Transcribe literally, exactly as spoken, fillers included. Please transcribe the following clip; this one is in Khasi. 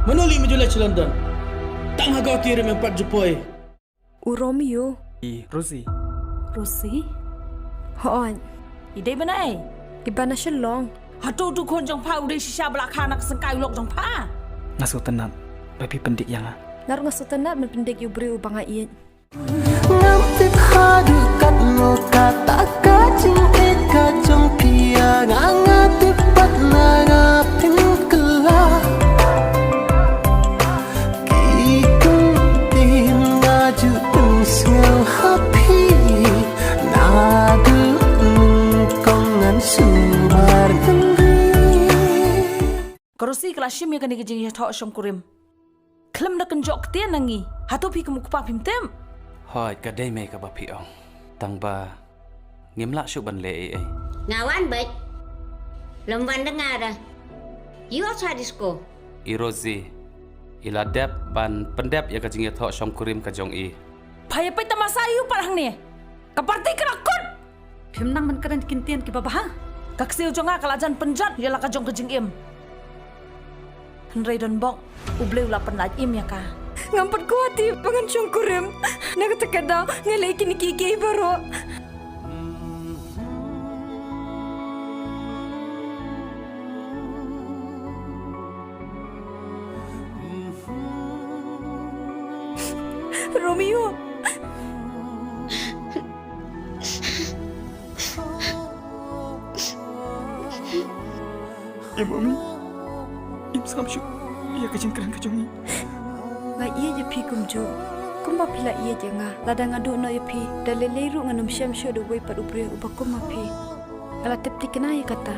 Mano lei me ju leit sha London? Tang ha ka tiar me pat ju poi. U Romeo. I Rosie. Rosie? Hooid. I dei bana ei? I bana Shillong. Hato tu khun jong pha u dei shisha ba la kha na ka sengkai u lok jong pha? Nga sngewtynnat ba phi pyndik ïa nga. Nga ruh nga sngewtynnat ban pyndik ïa u briew uba nga ïeit. Ngam tip haduh katno kata ka jingïeit ka jong phi ïa nga, nga tip pat na nga pynkylla. Ki kum tin nga ju pynsngew ha phi, naduh nyngkong ngan sumar tynri. Ka Rosie ka la shim ïa kane ka jingïathoh shongkurim. Khlem da kynjoh ktien na ngi. Hato phi kum u kpa phim tip? Hooid, ka dei mei kaba phi ong. Tang ba ngim lah shuh ban leh ei ei. Nga wan beit. Lem wan da nga da. Ïoh sa disco. I Rosie, i la dep ban pyndep ïa ka jingïathoh shongkurim ka jong i. Pha ïa peit tamasa ïa u pat hangne. Ka party ka la kut. Phim nang ban kren ki ktien kiba bha. Ka ksiew jong nga ka la jan pynjot ïa la ka jong ka jingim. Hynrei don bok, U Blei u la pynlait im ïa ka. Ngam pat kwah ti ba ngan shongkurim. Na kata ka daw nga leh kine kiei kiei baroh. Romeo. Em Umi, im sngap shuh ïa ka jingkren ka jong ngi. Nga ïeit ïa phi kumjuh kumba phi la ïeit ïa nga. Lada nga duh noh ïa phi, da lei lei ruh ngan ym shem shuh da uwei pat u briew uba kum ma phi. Nga la tip thikna ïa kata.